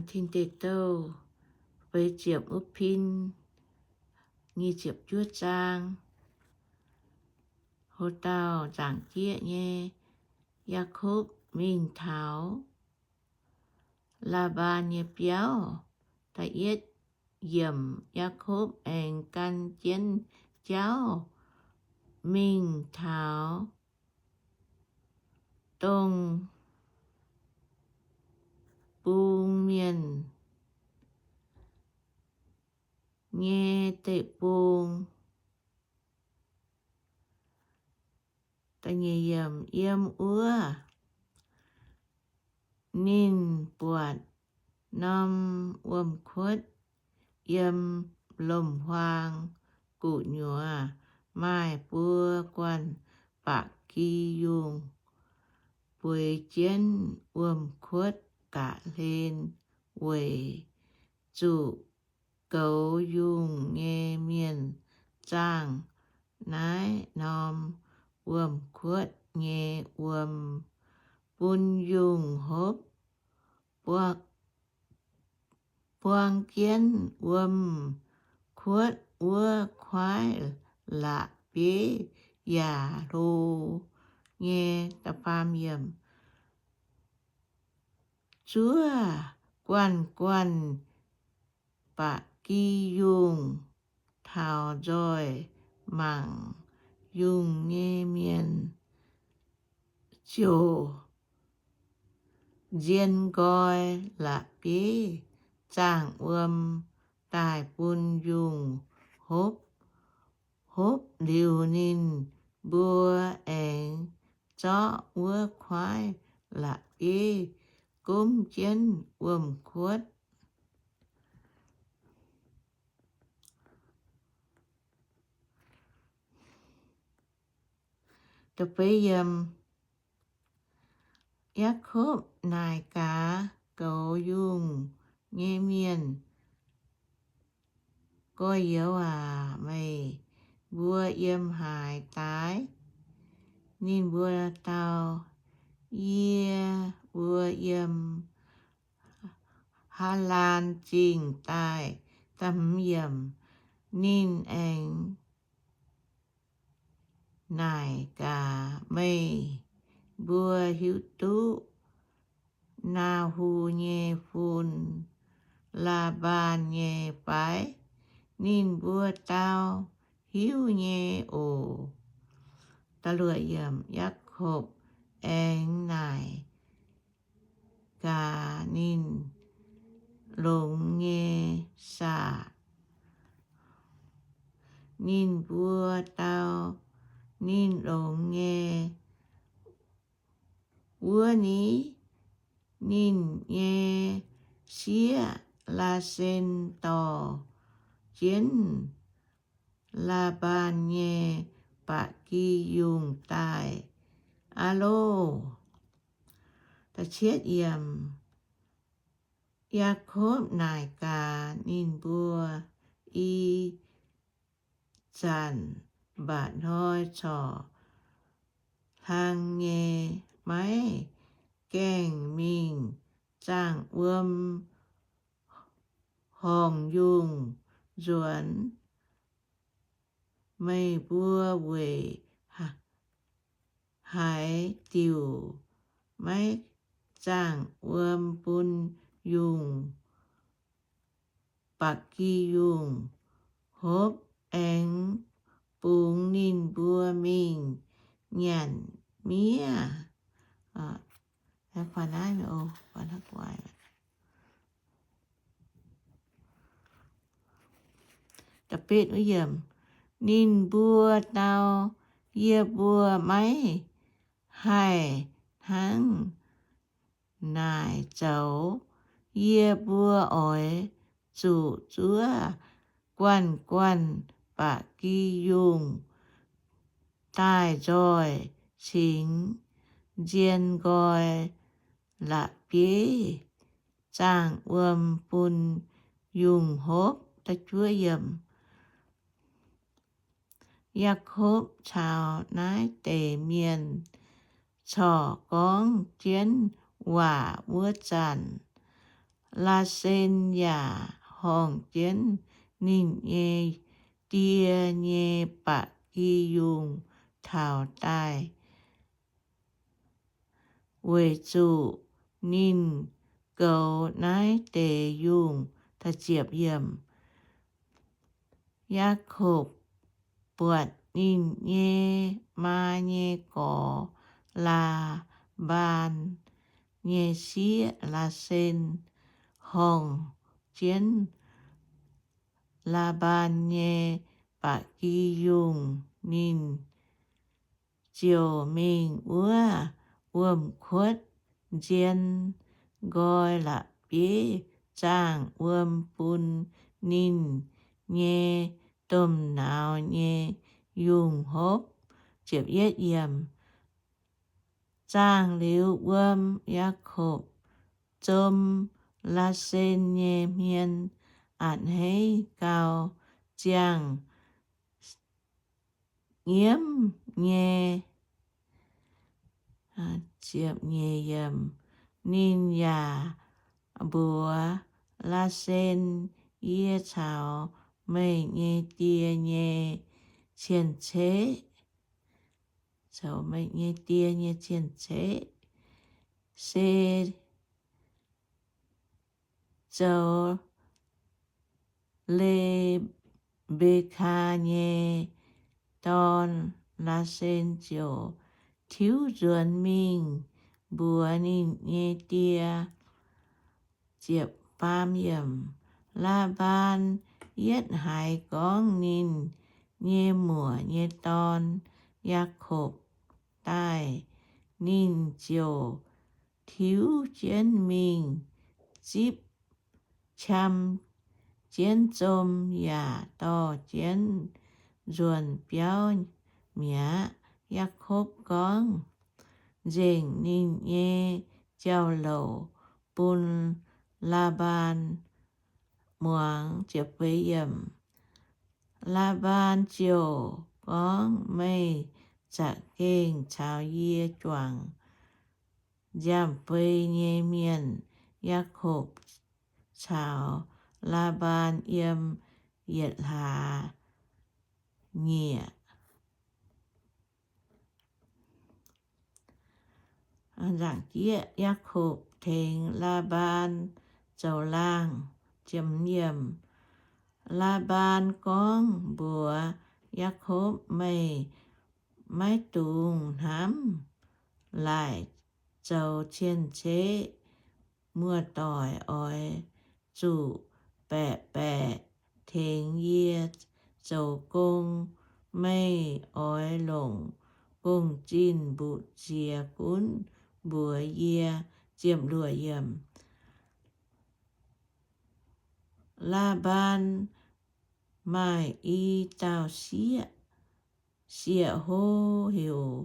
Tin Deic Douh feix ziepc wuov pin, nyic ziepc juov zaang. Ho dauh nzaangc jieqv nyei, Yaakopv mingh taux Laa^mbaan nyei biauv. Da'yietv yiemc, Yaakopv aengx gan jienv jauv mingh taux dongh bung mienh nyei deic-bung. Yiem wuov ninh buatc norm wuom-kuotv yiem lomc-huaang gu'nyuoz, maaih buo guanh ba'gi yungh bueix jienv wuom-kuotv ga'hlen, weic zuqc goux yungh nyei mienh zaangh naaiv norm wuom-kuotv nyei wuom, bun yungh hopv. Buang jienv wuom-kuotv wuov kuaaiv la'bieiv yaac hlo nyei. Zuov guanh guanh ba'gi yungh taux nzoih mangc yungh nyei mienh ziouc nzien nqoi la'bieiv zaangh wuom daaih bun yungh hopv. Hopv liuz, ninh mbuo aengx zorqv wuov kuaaiv la'bieiv gomv jienv wuom-kuotv. Yaakopv naaic gaax goux yungh nyei mienh, Gorx-youz aac, meih mbuo yiem haaix daaih? Ninh mbuo dau, Yie mbuo yiem Haalaan Zingh daaih. Ninh aengx naaic gaax, Meih mbuo hiuv duqv Naahu nyei fun, Laa^mbaan nyei fai? Ninh mbuo dau, Hiuv nyei oc. Yaakopv aengx naaic gaax ninh longx nyei saah? Ninh mbuo dau, Ninh longx nyei. Wuov ni, ninh nyei sieqv Laasen dorh jienv Laa^mbaan nyei ba'gi yungh daaih. Aa loh! Yaakopv naaic gaax ninh mbuo, Ih zanc mba'hnoi corc hlang nyei, maiv gaengh mingh zaangh wuom horngc yungh nzuonx. Meih mbuo weic haaix diuc maiv zaangh wuom bun yungh, ba'gi yungh hopv? Aengx bungx ninh mbuo mingh nyanc miev. Ninh mbuo dau, Yie mbuo maiv haih hnangv naaic zoux. Yie mbuo oix zuqc zuov guanh guanh ba'gi yungh daaih nzoih cingx nzien nqoi la'bieiv zaangh wuom bun yungh hopv. Yaakopv caux naaiv deix mienh corc gorngv jienv waac wuov zanc, Laasen yaac horngc jienv ninh nyei die nyei ba'gi yungh taux daaih, weic zuqc ninh goux naaiv deix yungh. Yaakopv buatc ninh nyei maa nyei gorx, Laa^mbaan, nyei sieqv, Laasen, horngc jienv Laa^mbaan nyei ba'gi yungh. Ninh ziouc mingh wuov wuom-kuotv nzien nqoi la'bieiv zaangh wuom bun ninh nyei domh nauz nyei yungh hopv. Zaangh liuz wuom, Yaakopv zom Laasen nyei hmien a'hneiv gau, ziangh nyiemv nyei. Ninh yaac mbuox Laasen, Yie caux meih nyei die nyei cien-ceqv, caux meih nyei die nyei cien-ceqv, se zoux Le^mbe^kaa nyei dorn. Laasen ziouc tiuv nzuonx mingh mbuox ninh nyei die. Laa^mbaan yietv haiz gorngv ninh nyei muoc nyei dorn, Yaakopv, daaih, ninh ziouc tiuv jienv mingh zipv qam jienv zom yaac dorh jienv nzuonx biauv mi'aqv. Yaakopv gorngv nzengc ninh nyei jauv-louc bun Laa^mbaan muangx. Laa^mbaan ziouc gorngv, Meih za'gengh caux yie juangc nziaamv-fei nyei mienh. Yaakopv caux Laa^mbaan yiem yietc hlaax nyieqc. Yaakopv tengx Laa^mbaan zoux laangh. Laa^mbaan gorngv mbuox Yaakopv, Meih maiv dungx hnamv laaic zoux cien-ceqv. Muoz-doic oix zuqc baeqc baeqc tengx yie zoux gong. Meih oix longc gong-zinh mbu'ziex gunv mbuox yie. Laa^mbaan maaih i dauh sieqv, sieqv hlo heuc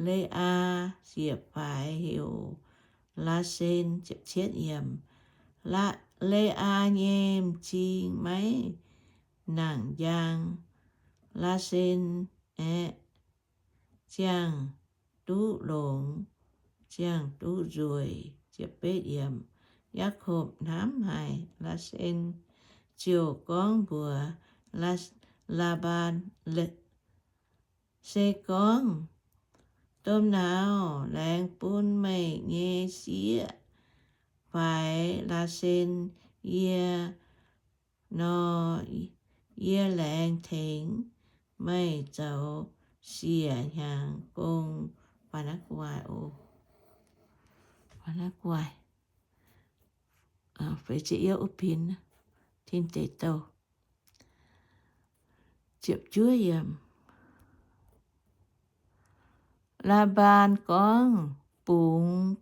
Le^aa, sieqv faix heuc Laasen. Le^aa nyei m'zing maiv nangc njang. Laasen aeqv, ziangh duqv longx, ziangh duqv nzueic. Yaakopv hnamv haic Laasen, ziouc gorngv mbuox Laa^mbaan, Se gorngv domh nauz laengz bun meih nyei sieqv faix Laasen yie nor, yie laengz tengx meih zoux siec hnyangx gong. Laa^mbaan gorngv, Bungx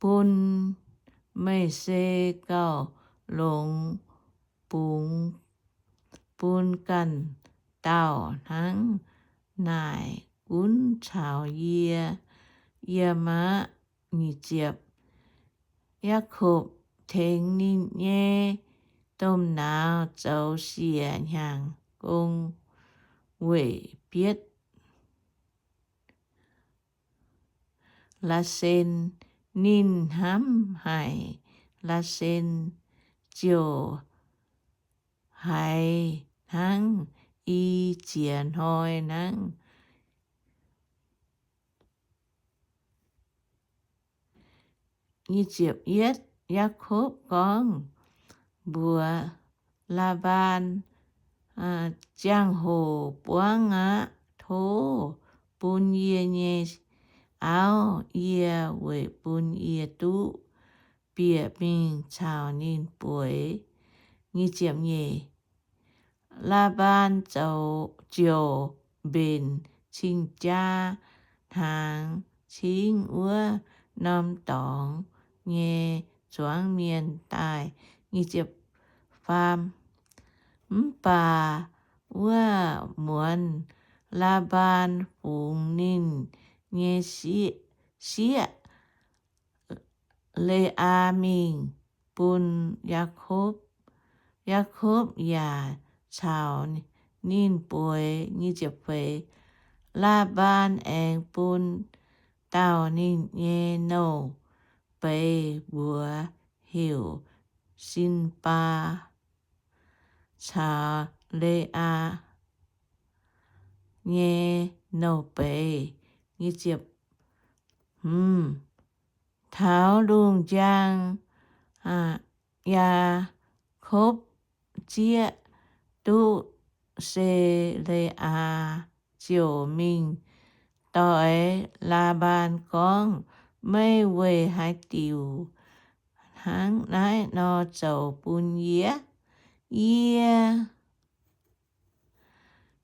bun meih se gauh longx bungx bun ganh dauh hnangv naaic gunv caux yie yiem aqv. Yaakopv tengx ninh nyei domh nauz zoux siec hnyangx gong weic bietv Laasen. Ninh hnamv haic Laasen ziouc haiz hnangv i ziex hnoi hnangv. Yaakopv gorngv mbuox Laa^mbaan, Ziangh hoc buangv aqv. Tov bun yie nyei auv yie weic bun yie duqv bieqc mingh caux ninh bueix. Laa^mbaan ziouc mbenc cing-jaa hnaangx cingv wuov norm dorngx nyei zuangx mienh daaih. Mv baac wuov muonz Laa^mbaan fungx ninh nyei sieqv, Le^aa, mingh bun Yaakopv. Yaakopv yaac caux ninh bueix. Laa^mbaan aengx bun dauh ninh nyei nouh beiz mbuox heuc Sinpaa, caux Le^aa nyei nouh beiz. Taux lungh njang, Yaakopv zieqv duqv se Le^aa ziouc mingh doix Laa^mbaan gorngv, Meih weic haaix diuc hnangv naaiv nor zoux bun yie? Yie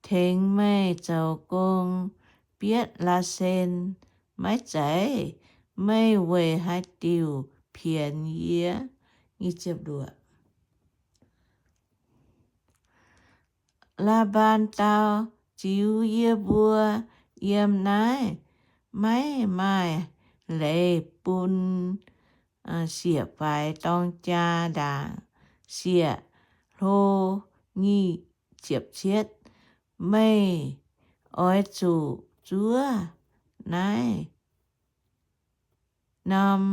tengx meih zoux gong bietv Laasen maiv zeiz? Meih weic haaix diuc pienx yie? Laa^mbaan dau, Ziux yie mbuo yiem naaiv maiv maaih leiz bun siec-faix dorng jaa ndaangc siec hlo. Nyic ziepc cietv, meih oix zuqc zuov naaiv norm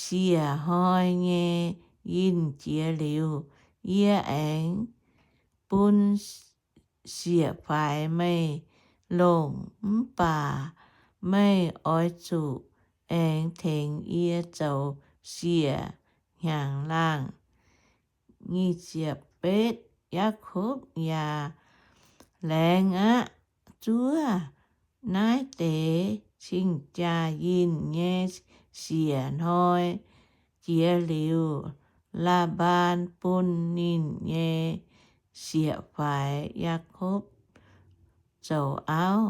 siec hnoi nyei yinh jiex liuz, yie aengx bun siec-faix meih longc. Mv baac meih oix zuqc aengx tengx yie zoux siec hnyangx-laangh. Yaakopv yaac laengz aqv. Zuov naaiv deix cing-jaa yinh nyei siec hnoi jiex liuz, Laa^mbaan bun ninh nyei siec-faix Yaakopv zoux auv.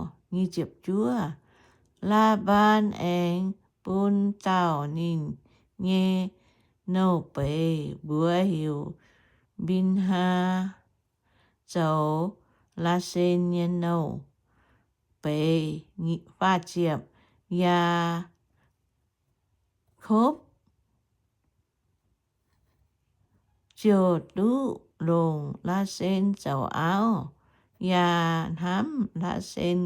Laa^mbaan aengx bun dauh ninh nyei nouh beiz mbuox heuc Mbin^haa zoux Laasen nyei nouh beiz. Yaakopv ziouc duqv longc Laasen zoux auv, yaac hnamv Laasen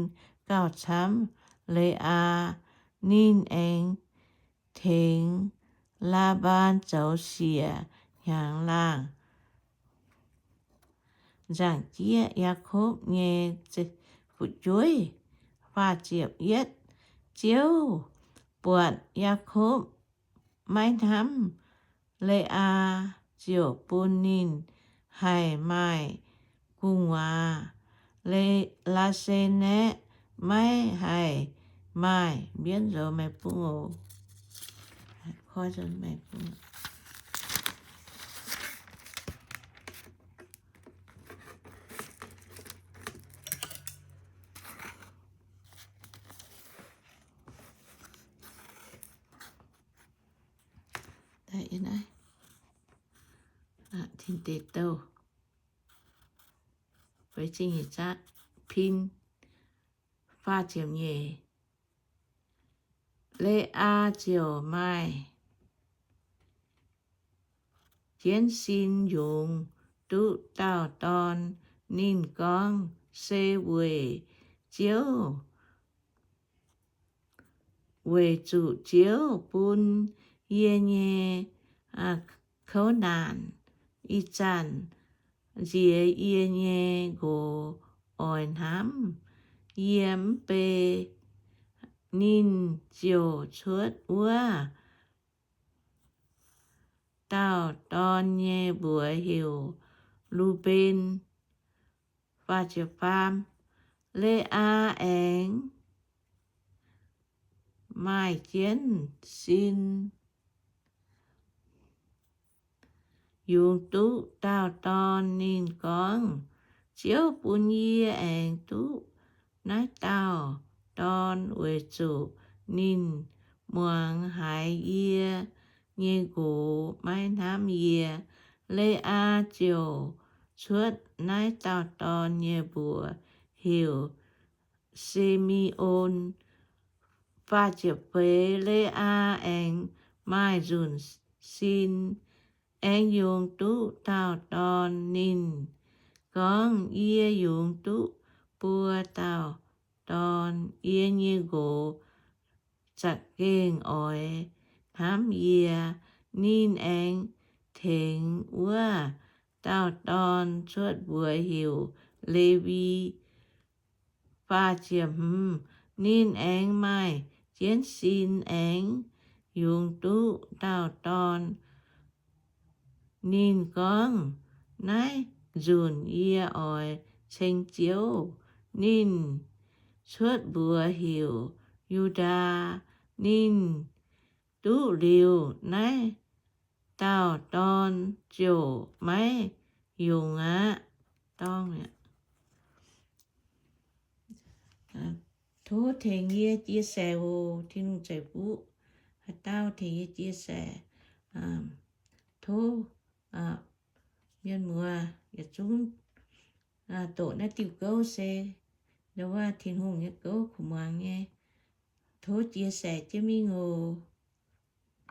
gauh camv Le^aa. Ninh aengx tengx Laa^mbaan zoux siec hnyangx-laangh. Nzaangc jieqv Yaakopv nyei fu'jueiv. Ziouv buatc Yaakopv maiv hnamv Le^aa, ziouc bun ninh haih maaih gu'nguaaz. Laasen aeqv, maiv haih maaih. Mbienv nzox meih bung oc. Tin Deic Douh, Pin, faah ziepc nyeic. Le^aa ziouc maaih jienv sin yungz duqv dauh dorn. Ninh gorngv, Se weic Ziouv Weic zuqc Ziouv bun yie nyei kouv naanc ih zanc nziex yie nyei nqox oix hnamv yie mv bei, ninh ziouc cuotv wuov dauh dorn nyei mbuox heuc Lu^mben. Faa ziepc faam, Le^aa aengx maaih jienv sin yungz duqv dauh dorn. Ninh gorngv, Ziouv bun yie aengx duqv naaiv dauh dorn, weic zuqc ninh muangx haiz yie nyei nqox maiv hnamv yie. Le^aa ziouc cuotv naaiv dauh dorn nyei mbuox heuc Si^me^on. Faa ziepc feix, Le^aa aengx maaih nzunc sin, aengx yungz duqv dauh dorn. Ninh gorngv, Yie yungz duqv buo dauh dorn. Yie nyei nqox za'gengh oix hnamv yie. Ninh aengx tengx wuov dauh dorn cuotv mbuox heuc Lewi. Faa ziepc hmz, ninh aengx maaih jienv sin aengx yungz duqv dauh dorn. Ninh gorngv, Naaiv nzunc yie oix ceng Ziouv. Ninh cuotv mbuox heuc Yu^ndaa. Ninh duqv liuz naaiv dauh dorn ziouc maiv yungz aqv. Tov tengx yie chia sẻ oc. Tin-Hungh ceix fuqv haaix dauh tengx yie chia sẻ. Tov mienh muoz yietc zungv doqc naaiv diuh gouv se ndongc wuov Tin-Hungh nyei gouv kuv muangx nyei. Tov chia sẻ jienv mingh oc.